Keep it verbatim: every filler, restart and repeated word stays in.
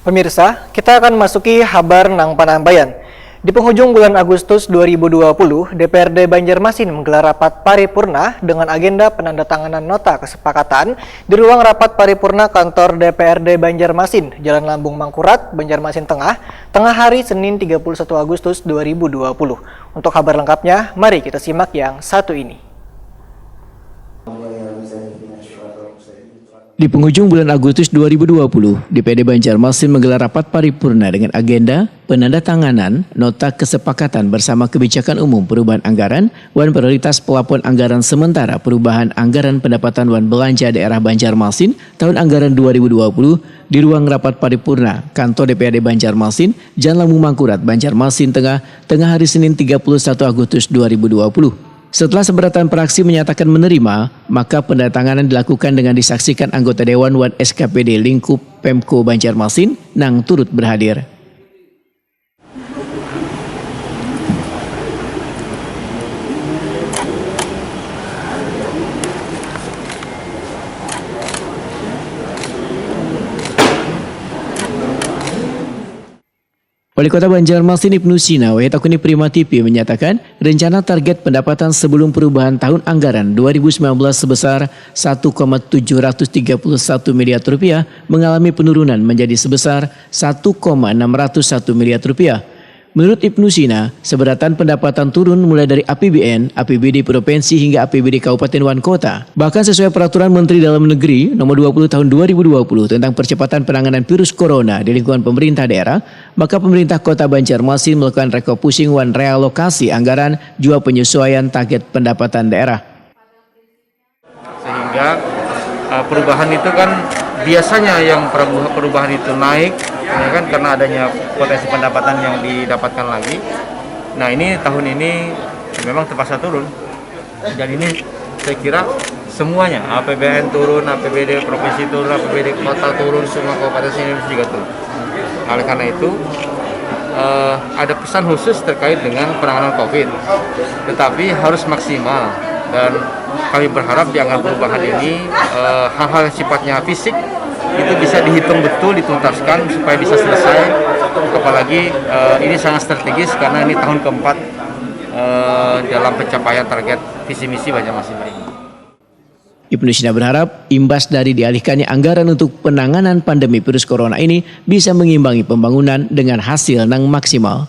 Pemirsa, kita akan masuki habar nang panambayan. Di penghujung bulan Agustus dua ribu dua puluh, D P R D Banjarmasin menggelar rapat paripurna dengan agenda penandatanganan nota kesepakatan di ruang rapat paripurna kantor D P R D Banjarmasin, Jalan Lambung Mangkurat, Banjarmasin Tengah, tengah hari Senin tiga puluh satu Agustus dua ribu dua puluh. Untuk habar lengkapnya, mari kita simak yang satu ini. Di penghujung bulan Agustus dua ribu dua puluh, D P D Banjarmasin menggelar rapat paripurna dengan agenda penandatanganan nota kesepakatan bersama kebijakan umum perubahan anggaran wan prioritas pelapon anggaran sementara perubahan anggaran pendapatan wan belanja daerah Banjarmasin tahun anggaran dua ribu dua puluh di ruang rapat paripurna kantor D P R D Banjarmasin, Jalan Lambung Mangkurat, Banjarmasin Tengah, tengah hari Senin tiga puluh satu Agustus dua ribu dua puluh. Setelah seberatan praksi menyatakan menerima, maka penandatanganan dilakukan dengan disaksikan anggota Dewan wan S K P D Lingkup Pemko Banjarmasin nang turut berhadir. Wali Kota Banjarmasin Ibnu Sina, wahai takuni Prima T V, menyatakan rencana target pendapatan sebelum perubahan tahun anggaran dua ribu sembilan belas sebesar satu koma tujuh ratus tiga puluh satu miliar rupiah mengalami penurunan menjadi sebesar satu koma enam ratus satu miliar rupiah. Menurut Ibnu Sina, seberatan pendapatan turun mulai dari A P B N, A P B D provinsi hingga A P B D kabupaten wan kota. Bahkan sesuai peraturan Menteri Dalam Negeri nomor dua puluh tahun dua ribu dua puluh tentang percepatan penanganan virus corona di lingkungan pemerintah daerah, maka pemerintah Kota Banjarmasin melakukan refocusing wan realokasi anggaran jua penyesuaian target pendapatan daerah. Sehingga uh, perubahan itu kan biasanya yang perubahan itu naik, ya kan, karena adanya potensi pendapatan yang didapatkan lagi. Nah, ini tahun ini memang terpaksa turun. Dan ini saya kira semuanya, A P B N turun, A P B D provinsi turun, A P B D kota turun, semua kabupaten se-Indonesia juga turun. Oleh karena itu, uh, ada pesan khusus terkait dengan penanganan COVID. Tetapi harus maksimal, dan kami berharap di anggaran perubahan ini, uh, hal-hal yang sifatnya fisik itu bisa dihitung betul, dituntaskan supaya bisa selesai. Apalagi uh, ini sangat strategis karena ini tahun keempat uh, dalam pencapaian target visi misi Banjarmasin ini. Ibnu Sina berharap imbas dari dialihkannya anggaran untuk penanganan pandemi virus corona ini bisa mengimbangi pembangunan dengan hasil nang maksimal.